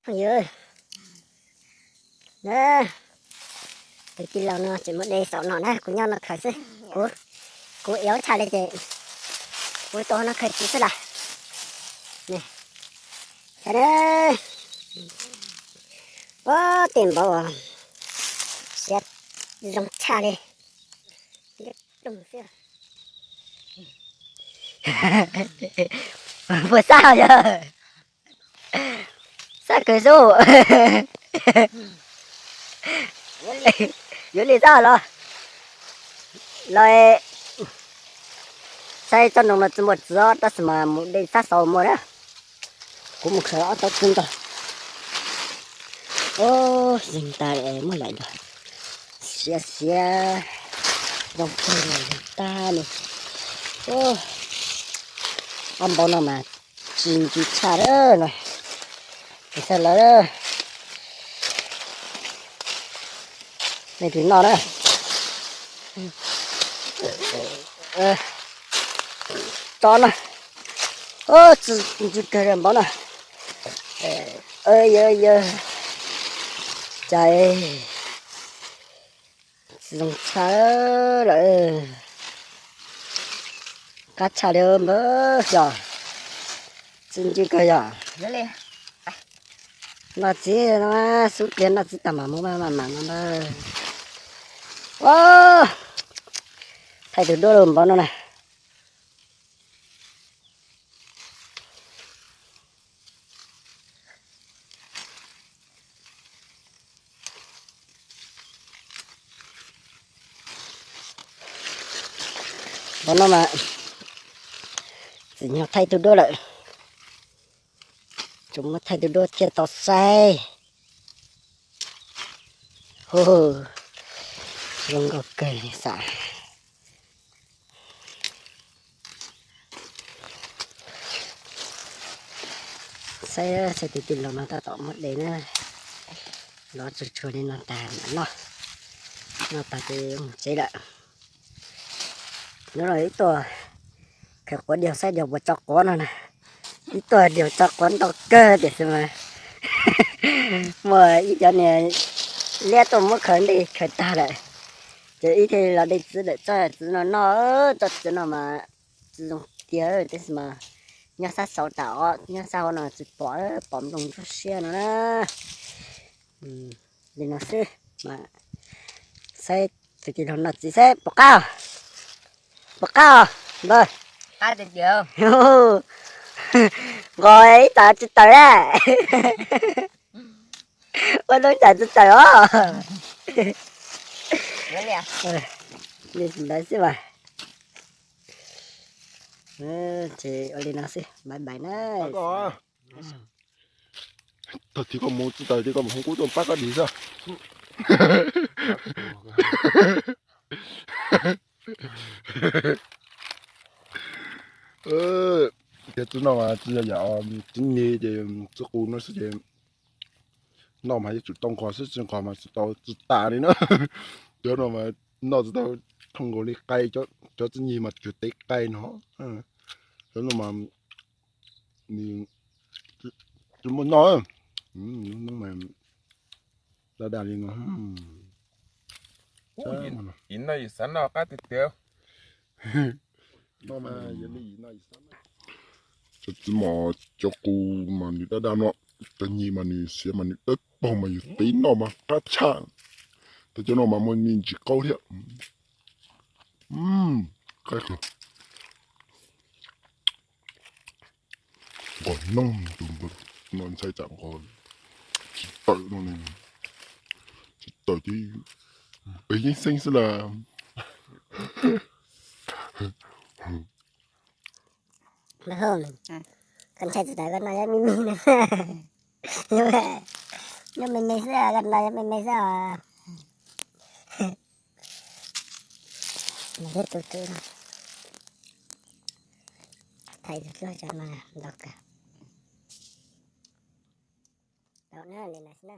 Phooj ywg, na, tus tij laug no tseem muab de xaus no na, kuv nyob no khaws xwb. Kuv, kuv ev tshaj li ces kuv tuaj no khaws txiv xwb las. Ua tej npaum siav zoo tshaj li. Ploog xwb. Puas xab yog? Xab kawg xwb. Yuav li xab los, los saib tsob ntoo no tsis muaj txiv os, tab sis mas mus de xab xaus muaj na. Kuv mus khaws ob tsob txiv ntag. Ub, zeeg tag muab laim ntag. Siav siav, zoo kawg tag li. Ob npaum no mas tsis ntsws tshaj lawm no. Saib lawm, nej tus noj na. Tso no. Tsis ntsws kawg npaum no. Yawg, yawg, cas tsis zoo tshaj lawm. Qab tshaj li npawg yog. Tsis ntsws kawg yog. Noj txiv no, xub pliag noj txiv tag mam mus maj mam no ntag. Thaij tus duab los npaum no na. Npaum no mas tsim nyog thaij tus duab lawm. Tsuas muab thaij tus duab thiaj tau saib. Hu, zoo nkauj kawg li xav. Saib, saib tus tij laug no tab tom muab de na. Lov tsuag tsuag li no tag mam noj. Noj tag ces mus tsev lawm. Hnub no ib tuaj khaws quav diaug saib diaug puas tso quav no na. Ib tuaj diaug tso quav ntau kawg tiam sis mas muaj ib cov niag liab tuaj muab khaws ntej khaws tag lawm. Ces ib thiaj los de txiv lawm, tsob txiv no noj, tsob txiv no mas tsis zoo tiag tab sis mas nyob sab saud tas os, nyob sab hauv no tsis pom, pom nplooj ntsuab siab no na. Li no xwb mas saib tus tij laug noj txiv saib puas qab, puas qab npawg. Nqos ib tag tsis tawm na. Ua noob tsam tsis tawm os. Li ntawd xwb mas. Ces ua li no xwb, bye bye na. Tag kis koj mus tsis tawm ces koj mus hu kuv tuaj pab koj dim xwb. Ces txiv no mas tsis yog yam txiv nyeg ces txiv qus no xwb ces noj mas yuav tsum tau nqos xwb, tsis nqos mas tsis tau tsis tas li na. Cov no mas noj tsis tau, thooj nkaus li qai, cov txiv nyeg mas tsuas tev qai no. Cov no mas nws tsis muaj noj, noj mas daj daj li no. Cov txiv mos cov qus mas nws daj daj no, cov nyeg mas nws siav mas nws dawb paug mas yus tev noj mas qab tshaj. Tab cov no mas muaj me ntsis qaub thiab. Qab kawg. Nqos noob tus npawg no ntshai tsam nqos tsis tawm no ne. Tsis tawm ces peb yeeb xeeb xwb las. Koj ntshai tsis tawm koj noj yob me me na. Yob me me xwb, koj noj yob me me xwb os. Nws thiab tus twm no. Thaij tus duab cov no ntau kawg. Tau na, li no xwb na.